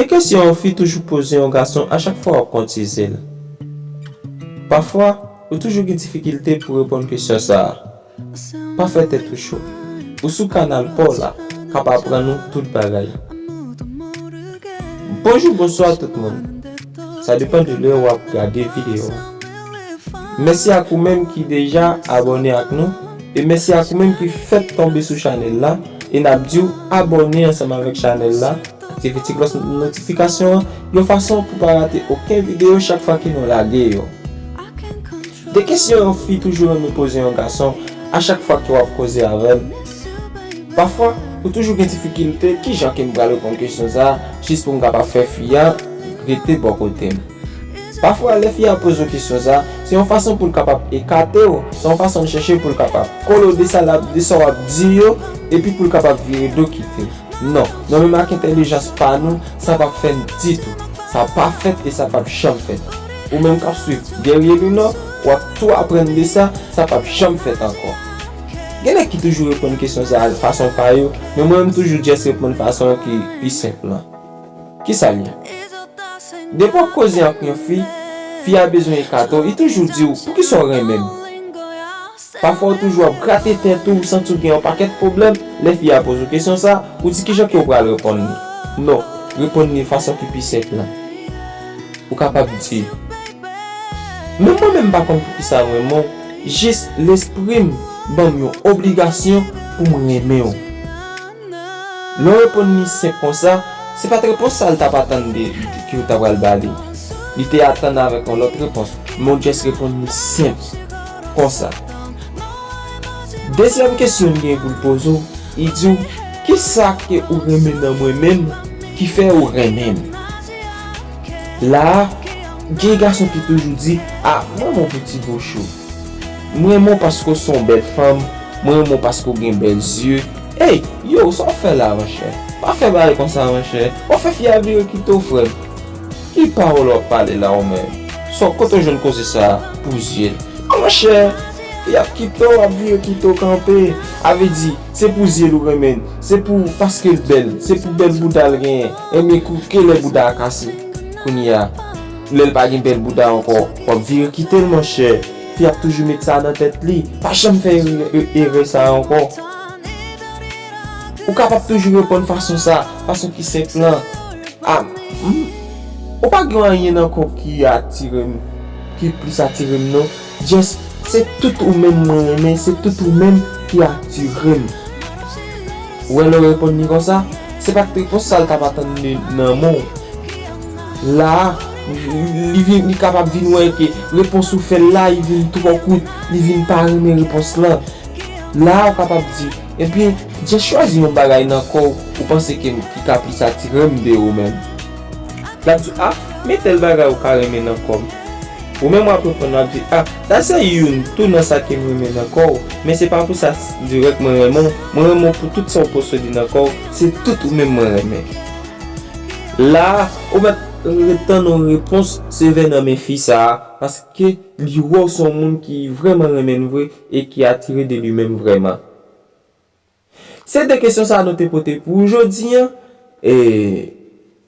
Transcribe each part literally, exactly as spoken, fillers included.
E kesyon yon fi toujou poze yon gason a chak fwa w ap koutize l? Pafwa, ou toujou gen difikilte pou reponn kesyon sa a. Pa fè tèt ou cho. Ou sou kanal pa w la, k ap aprann ou tout bagay. Bonjou, bonswa tout moun. Sa depann de lè w ap gade videyo a. Mèsi ak ou menm ki deja abòne ak nou, e mèsi ak ou menm ki fèk tonbe sou chanèl la, e n ap di w abòne ansanm avèk chanèl la, aktive ti klòch notifikasyon an, yon fason pou pa rate okenn videyo chak fwa ke nou lage yo. De kesyon yon fi toujou renmen poze yon gason a chak fwa ke w ap koze avè l. Pafwa, ou toujou gen difikilte, kijan ke m pral reponn kesyon sa a, jis pou m kapab fè fi a rete bò kote m. Pafwa, lè fi a poze w kesyon sa a, se yon fason pou l kapab ekate w, se yon fason l chèche pou l kapab kolode sa l ap, de sa w ap di yo, epi pou l kapab vire do kite w. Non, nou menm ak entèlijans pa nou, sa p ap fè n ditou. Sa pa fèt e sa p ap janm fèt. Ou menm k ap swiv Guerrier Lunor, w ap tou aprann de sa, sa p ap janm fèt ankò. Gen nèg ki toujou reponn kesyon sa a fason pa yo, men mwen menm toujou just reponn fason ki pi senp lan. Kisa l ye? Depi w ap koze ak yon fi, fi a bezwen ekate w, li toujou di w, "Poukisa w renmen m?" Pafwa w toujou ap grate tèt ou, ou santi w gen yon pakèt pwoblèm, lè fi a poze w kesyon sa, ou di, "Kijan ke w pral reponn li?" Non, reponn li fason ki pi senp lan. Ou kapab di, "Menm mwen menm m pa konn poukisa m renmen w, jis lespri m ban m yon obligasyon pou m renmen w." Lè w reponn li senp konsa, se pa t repons sa l t ap atann de, de, ke w ta pral ba li. Li te atann avèk yon lòt repons, men w just reponn li senp konsa. Dezyèm kesyon l gen pou l poze w, li di w, "Kisa ke ou renmen nan mwen menm ki fè ou renmen m?" La a, gen gason ki toujou di, "A, mwen renmen w pou ti bouch ou. Mwen renmen w paske w se yon bèl fanm. Mwen renmen w paske w gen bèl zye." Ey, yo, sa w fè la, monchè? Pa fè bagay konsa, monchè. W ap fè fi a vire kite w, frè m. Ki pawòl w ap pale la, ou menm? Sa, kote w jwenn koze sa a pou zye l? A, monchè, fi ap kite w, ap vire kite w kanpe. A vle di, se pou zye l ou renmen l. Se pou, paske l bèl. Se pou bèl bouda l genyen. Ebyen, kou, kilè bouda a kase? Kounye a, lè l pa gen bèl bouda ankò, w ap vire kite l, monchè. Fi ap toujou met sa nan tèt li. Pa janm fè erè, erè sa a ankò. Ou kapab toujou reponn fason sa, fason ki senp lan. A, m, ou pa gen anyen nan kò w ki atire m, ki plis atire m non. Just, se tout ou menm mwen renmen, se tout ou menm ki atire m. Ou wè lè w reponn li konsa, se pa t repons sa l t ap atann li nan men w. La a, li vin, li kapab vin wè ke repons ou fè l la, li vin twò kout, li vin pa renmen repons lan. La a, ou kapab di, ebyen, just chwazi yon bagay nan kò w, ou panse ke m, ki ka plis atire m de ou menm. L ap di, a, men tèl bagay ou ka renmen nan kò m. Ou menm w ap reponn, w ap di, a, sa se youn tou nan sa ke m renmen nan kò w, men se pa pou sa dirèk mwen renmen w, mwen renmen w pou tout sa w posede nan kò w, se tout ou menm mwen renmen. La a, ou mèt ret tann yon repons sevè nan men fi sa a, paske li wè w se yon moun ki vrèman renmen l vre e ki atire de li menm vrèman. Se de kesyon sa a nou te pote pou ou jodi a. E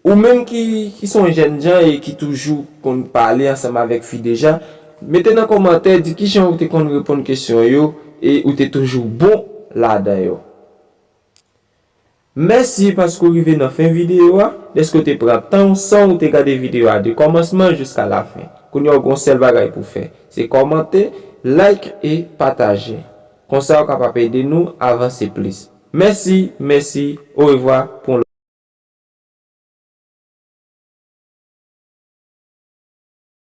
ou menm ki, ki se yon jènjan e ki toujou konn pale ansanm avèk fi deja, mete nan kòmantè, di kijan ou te konn reponn kesyon yo e ou te toujou bon ladan yo. Mèsi paske w rive nan fen videyo a, dèske w te pran tan w san w te gade videyo a de kòmansman jiska lafen. Kounye a w gen yon sèl bagay pou w fè, se kòmante, like e pataje. Konsa w kapab ede nou avanse plis. Mèsi, mèsi, orevwa, pou yon lòt